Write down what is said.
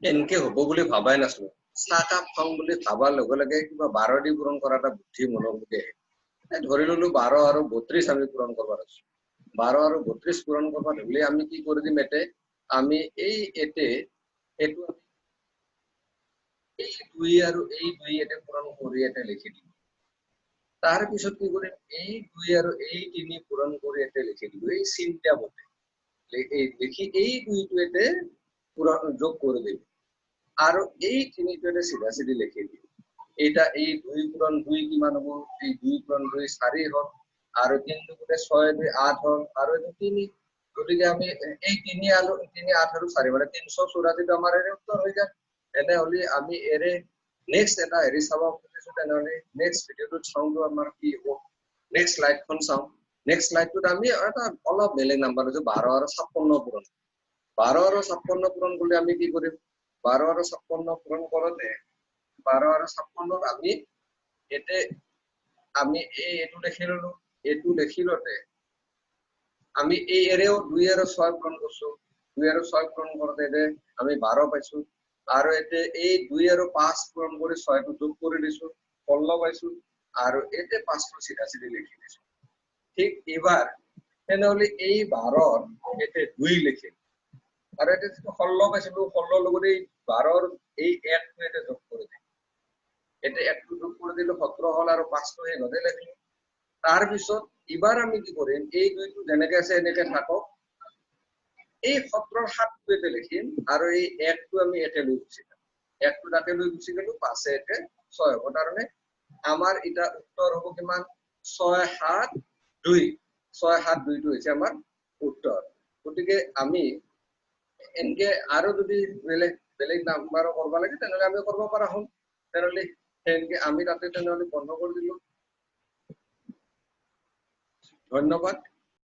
এনেকে হ'ব বুলি ভাবাই নাছিলো। চাহকাপ খাওঁ বুলি ভাবাৰ লগে লগে কিবা 12 দি পূৰণ কৰা এটা বুদ্ধি মনলৈকে আহে। ধৰি ললো 12 আৰু 32 আমি পূৰণ কৰিব আছো। 12 আৰু 32 পূৰণ কৰিব ধৰিলে আমি কি কৰি দিম, এতে আমি এই এতে এইটো এই 2 আৰু এই 2 এতে পূৰণ কৰি এতে লিখি দিম। তাৰ পিছত কি কৰিম, এই 2 আৰু এই 3 পূৰণ কৰি এতে লিখি দিম। এই চিন্তা মতে এই লিখি এই 2টো এতে পূৰণ যোগ কৰি দিম আৰু এই 3টো এতে চিধা চিধি লিখি দিম। এটা এই 2 পূৰণ 2 কিমান হ'ব, এই 2 পূৰণ 2 4 হ'ল আৰু 3 দুগুণে 6 2 8 হ'ল আৰু এইটো 3। গতিকে আমি এই 3 আৰু 3 8 আৰু 4 মানে 384টো আমাৰ এৰে উত্তৰ হৈ যায়। তেনেহ'লে আমি এৰে নেক্সট এটা হেৰি চাব খুজিছো, তেনেহ'লে নেক্সট ভিডিঅ'টোত চাওঁতো আমাৰ কি হ'ব। নেক্সট শ্লাইডখন চাওঁ। নেক্সট শ্লাইডটোত আমি এটা অলপ বেলেগ নাম্বাৰ লৈছো, 12 আৰু 56 পূৰণ। 12 আৰু 56 পূৰণ কৰিলে আমি কি কৰিম, 12 আৰু 56 পূৰণ কৰোঁতে 12 আৰু 56 আমি এতে আমি এই এইটো লিখি ললো। এইটো লিখি লওঁতে আমি এই এৰেও 2 আৰু 6 পূৰণ কৰিছো। 2 আৰু 6 পূৰণ কৰোঁতে এতে আমি 12 পাইছো আৰু এতে এই 2 আৰু 5 পূৰণ কৰি 6টো যোগ কৰি দিছো, 16 পাইছো আৰু এতে 5টো চিধা চিধি লিখি দিছো। ঠিক এইবাৰ তেনেহ'লে এই 12 এতে 2 লিখিম আৰু এতে যিটো 16 পাইছিলো, 16 লগত এই 12 এই 1টো এতে যোগ কৰি দিম। এতে 1টো যোগ কৰি দিলো, 17 হ'ল আৰু 5টো সেই ঘৰতে লিখিলো। তাৰপিছত এইবাৰ আমি কি কৰিম, এই 2টো যেনেকে আছে এনেকে থাকক, এই 17ৰ 7টো এতে লিখিম আৰু এই 1টো আমি এতে লৈ গুচি যাম। 1টো তাতে লৈ গুচি গলো, 5 এতে 6 হ'ব। তাৰমানে আমাৰ এটা উত্তৰ হ'ব কিমান, 6 7 2। 6 7 2টো হৈছে আমাৰ উত্তৰ। গতিকে আমি এনেকে আৰু যদি বেলেগ বেলেগ নাম্বাৰো কৰিব লাগে তেনেহ'লে আমি কৰিব পৰা হ'ম। তেনেহ'লে সেনেকে আমি তাতে তেনেহ'লে বন্ধ কৰি দিলো। ধন্যবাদ।